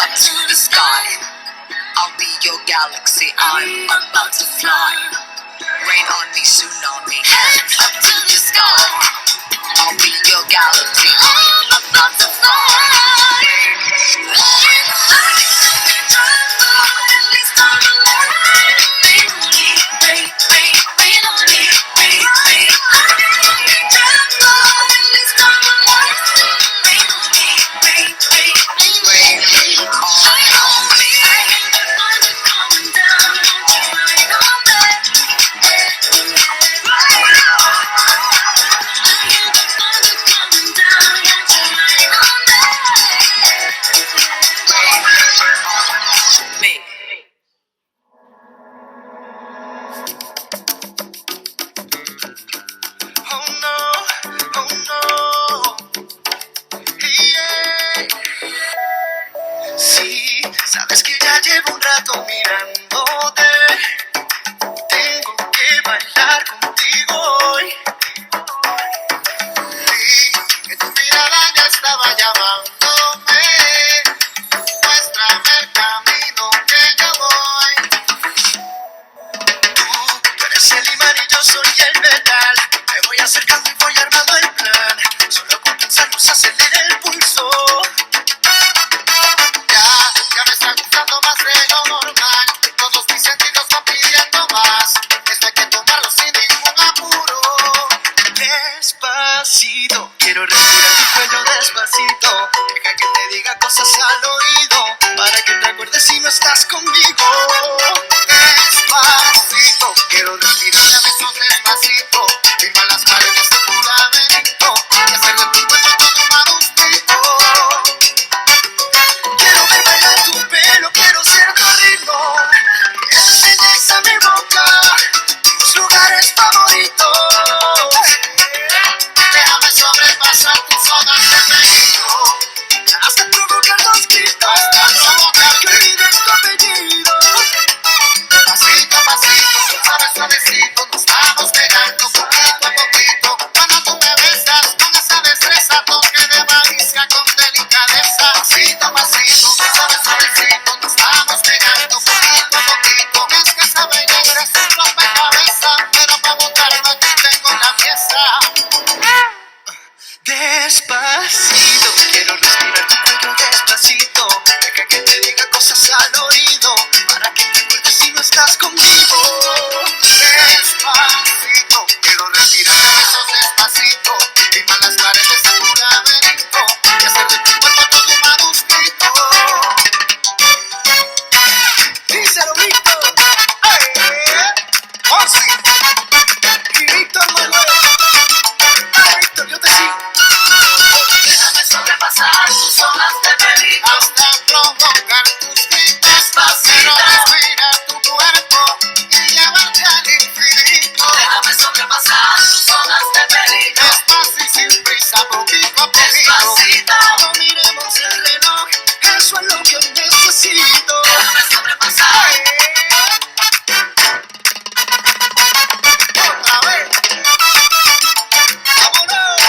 Up to the sky. I'll be your galaxy. I'm about to fly. Rain on me, tsunami. Hands up to the sky. I'll be your galaxy. I'm about to fly. Rain on me, at least I'm alive. Rain on me, rain, rain, rain on me, rain, rain. At least I'm alive. Rain on me, rain, rain, Rain on me. I hear the thunder coming down. Won't you rain on me? I hear the thunder coming down. Won't you rain on me? Rain on Me. Oh no, oh no. Yeah. Sí, sabes que ya llevo un rato mirándote. Tengo que bailar contigo hoy. Sí, que tu mirada ya estaba llamándome. Muéstrame el camino que yo voy. Tú eres el imán y yo soy el metal. Me voy acercando y voy armando el plan. Solo con pensarlo se acelera el pulso. Ya, ya me está gustando más de lo normal. Todos mis sentidos van pidiendo más. Esto hay que tomarlo sin ningún apuro. Despacito, quiero respirar tu cuello despacito. Deja que te diga cosas al oído, para que te acuerdes si no estás conmigo. Despacito, quiero respirar a besos despacito. Firma las paredes de tu laberinto y hacer de tu cuerpo todo un manuscrito. Quiero ver bailar tu pelo, quiero ser tu ritmo. Que enseñes a mi boca tus lugares favoritos. Déjame sobrepasar tus zonas de peligro. Hasta provocar los gritos. Hasta provocar que olvides tu apellido. Pasito a pasito, suave, suavecito, nos vamos pegando poquito a poquito. Cuando tú me besas con esa destreza, toque de malicia con delicadeza. Pasito a pasito, suave, suavecito, nos vamos pegando poquito a poquito. Es que esa belleza es un rompecabezas, pero para montarlo aquí tengo la pieza. Despacito, quiero respirar tu cuello despacito. Deja que te diga cosas al oído, para que te acuerdes si no estás conmigo. Despacito, quiero respirar besos despacito. Firma las paredes de tu laberinto y hacer de tu cuerpo todo un manuscrito. Díselo, Víctor. ¡Ay! Fonsi y Víctor Manuel. Ay, Víctor, yo te sigo. Déjame sobrepasar tus zonas de peligro. Hasta provocar tus gritos. Despacito. Quiero respirar tu cuerpo y llevarte al infinito. Déjame sobrepasar tus zonas de peligro. Despacio y sin prisa, poquito a poquito. Despacito. No miremos el reloj, eso es lo que necesito. Déjame sobrepasar. Otra vez. Vámonos.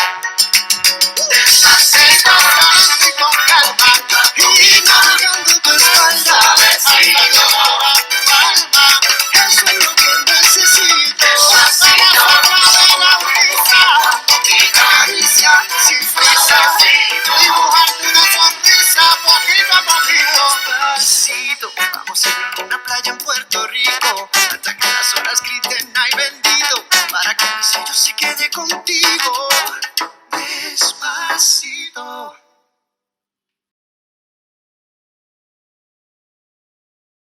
Despacito. Despacito y con calma. Y navegando tu espalda. Suavecito. Hasta llegar a tu alma. Eso es lo que necesito. Despacito. Vamos a la brisa. Poquito. Caricia sin prisa. Suavecito. Dibujarte una sonrisa poquito a poquito. Despacito, vamos a ir a una playa en Puerto Rico. Hasta que las olas griten ay bendito. Para que mi sello se quede contigo.